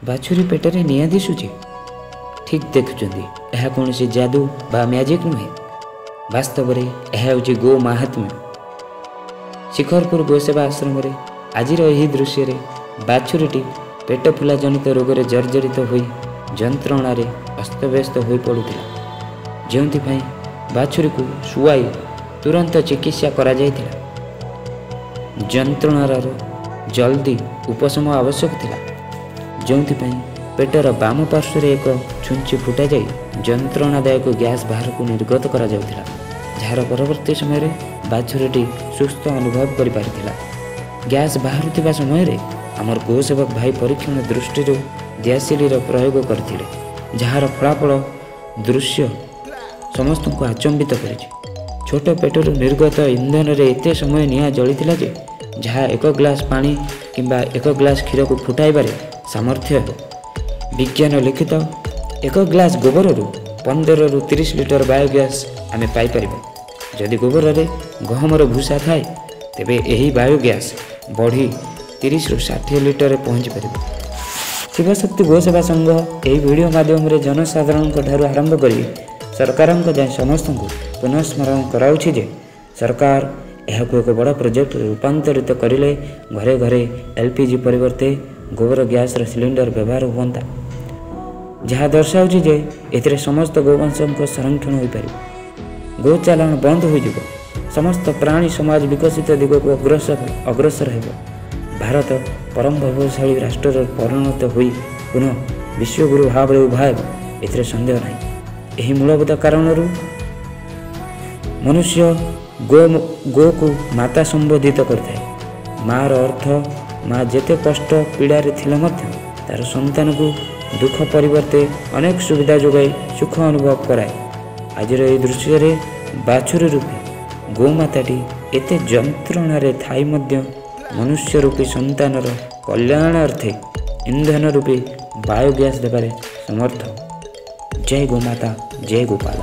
ବାଛୁରୀ ପେଟରେ ନିଆଁ ଦିଶୁଛି। ଠିକ୍ ଦେଖୁଛନ୍ତି, ଏହା କୌଣସି ଯାଦୁ ବା ମ୍ୟାଜିକ୍ ନୁହେଁ। ବାସ୍ତବରେ ଏହା ହେଉଛି ଗୋ ମାହାତ୍ମ୍ୟ। ଶିଖରପୁର ଗୋସେବା ଆଶ୍ରମରେ ଆଜିର ଏହି ଦୃଶ୍ୟରେ ବାଛୁରୀଟି ପେଟ ଫୁଲା ଜନିତ ରୋଗରେ ଜର୍ଜରିତ ହୋଇ ଯନ୍ତ୍ରଣାରେ ଅସ୍ତବ୍ୟସ୍ତ ହୋଇପଡ଼ୁଥିଲା, ଯେଉଁଥିପାଇଁ ବାଛୁରୀକୁ ଶୁଆଇ ତୁରନ୍ତ ଚିକିତ୍ସା କରାଯାଇଥିଲା। ଯନ୍ତ୍ରଣାର ଜଲ୍ଦି ଉପଶମ ଆବଶ୍ୟକ ଥିଲା, ଯେଉଁଥିପାଇଁ ପେଟର ବାମ ପାର୍ଶ୍ୱରେ ଏକ ଛୁଞ୍ଚି ଫୁଟାଯାଇ ଯନ୍ତ୍ରଣାଦାୟକ ଗ୍ୟାସ୍ ବାହାରକୁ ନିର୍ଗତ କରାଯାଉଥିଲା, ଯାହାର ପରବର୍ତ୍ତୀ ସମୟରେ ବାଛୁରୀଟି ସୁସ୍ଥ ଅନୁଭବ କରିପାରିଥିଲା। ଗ୍ୟାସ୍ ବାହାରୁଥିବା ସମୟରେ ଆମର ଗୋସେବକ ଭାଇ ପରୀକ୍ଷଣ ଦୃଷ୍ଟିରୁ ଦିଆସିଲିର ପ୍ରୟୋଗ କରିଥିଲେ, ଯାହାର ଫଳାଫଳ ଦୃଶ୍ୟ ସମସ୍ତଙ୍କୁ ଆଚମ୍ବିତ କରିଛି। ଛୋଟ ପେଟରୁ ନିର୍ଗତ ଇନ୍ଧନରେ ଏତେ ସମୟ ନିଆଁ ଜଳିଥିଲା ଯେ ଯାହା ଏକ ଗ୍ଲାସ୍ ପାଣି କିମ୍ବା ଏକ ଗ୍ଲାସ୍ କ୍ଷୀରକୁ ଫୁଟାଇବାରେ ସାମର୍ଥ୍ୟ ହେବ। ବିଜ୍ଞାନ ଲିଖିତ ଏକ ଗ୍ଲାସ୍ ଗୋବରରୁ 15ରୁ 30 ଲିଟର ବାୟୋଗ୍ୟାସ୍ ଆମେ ପାଇପାରିବା। ଯଦି ଗୋବରରେ ଗହମର ଭୂଷା ଥାଏ, ତେବେ ଏହି ବାୟୋଗ୍ୟାସ୍ ବଢ଼ି 30ରୁ 60 ଲିଟରରେ ପହଞ୍ଚିପାରିବ। ଶିବଶକ୍ତି ଗୋସେବା ସଂଘ ଏହି ଭିଡ଼ିଓ ମାଧ୍ୟମରେ ଜନସାଧାରଣଙ୍କ ଠାରୁ ଆରମ୍ଭ କରି ସରକାରଙ୍କ ଯାଏଁ ସମସ୍ତଙ୍କୁ ପୁନଃସ୍ମରଣ କରାଉଛି ଯେ ସରକାର ଏହାକୁ ଏକ ବଡ଼ ପ୍ରୋଜେକ୍ଟରେ ରୂପାନ୍ତରିତ କରିଲେ ଘରେ ଘରେ ଏଲ୍ ପି ଜି ପରିବର୍ତ୍ତେ ଗୋବର ଗ୍ୟାସ୍ର ସିଲିଣ୍ଡର ବ୍ୟବହାର ହୁଅନ୍ତା, ଯାହା ଦର୍ଶାଉଛି ଯେ ଏଥିରେ ସମସ୍ତ ଗୋବଂଶଙ୍କ ସଂରକ୍ଷଣ ହୋଇପାରିବ, ଗୋ ଚାଲାଣ ବନ୍ଦ ହୋଇଯିବ, ସମସ୍ତ ପ୍ରାଣୀ ସମାଜ ବିକଶିତ ଦିଗକୁ ଅଗ୍ରସର ହେବ, ଭାରତ ପରମ ବୈଭବଶାଳୀ ରାଷ୍ଟ୍ରରେ ପରିଣତ ହୋଇ ପୁନଃ ବିଶ୍ୱଗୁରୁ ଭାବରେ ଉଭା ହେବ, ଏଥିରେ ସନ୍ଦେହ ନାହିଁ। ଏହି ମୂଳଭୂତ କାରଣରୁ ମନୁଷ୍ୟ ଗୋକୁ ମାତା ସମ୍ବୋଧିତ କରିଥାଏ। ମାଆର ଅର୍ଥ, ମା ଯେତେ କଷ୍ଟ ପୀଡ଼ାରେ ଥିଲେ ମଧ୍ୟ ତା'ର ସନ୍ତାନକୁ ଦୁଃଖ ପରିବର୍ତ୍ତେ ଅନେକ ସୁବିଧା ଯୋଗାଇ ସୁଖ ଅନୁଭବ କରାଏ। ଆଜିର ଏହି ଦୃଶ୍ୟରେ ବାଛୁରୀ ରୂପୀ ଗୋମାତାଟି ଏତେ ଯନ୍ତ୍ରଣାରେ ଥାଇ ମଧ୍ୟ ମନୁଷ୍ୟ ରୂପୀ ସନ୍ତାନର କଲ୍ୟାଣାର୍ଥେ ଇନ୍ଧନ ରୂପୀ ବାୟୋଗ୍ୟାସ୍ ଦେବାରେ ସମର୍ଥ। ଜୟ ଗୋମାତା, ଜୟ ଗୋପାଳ।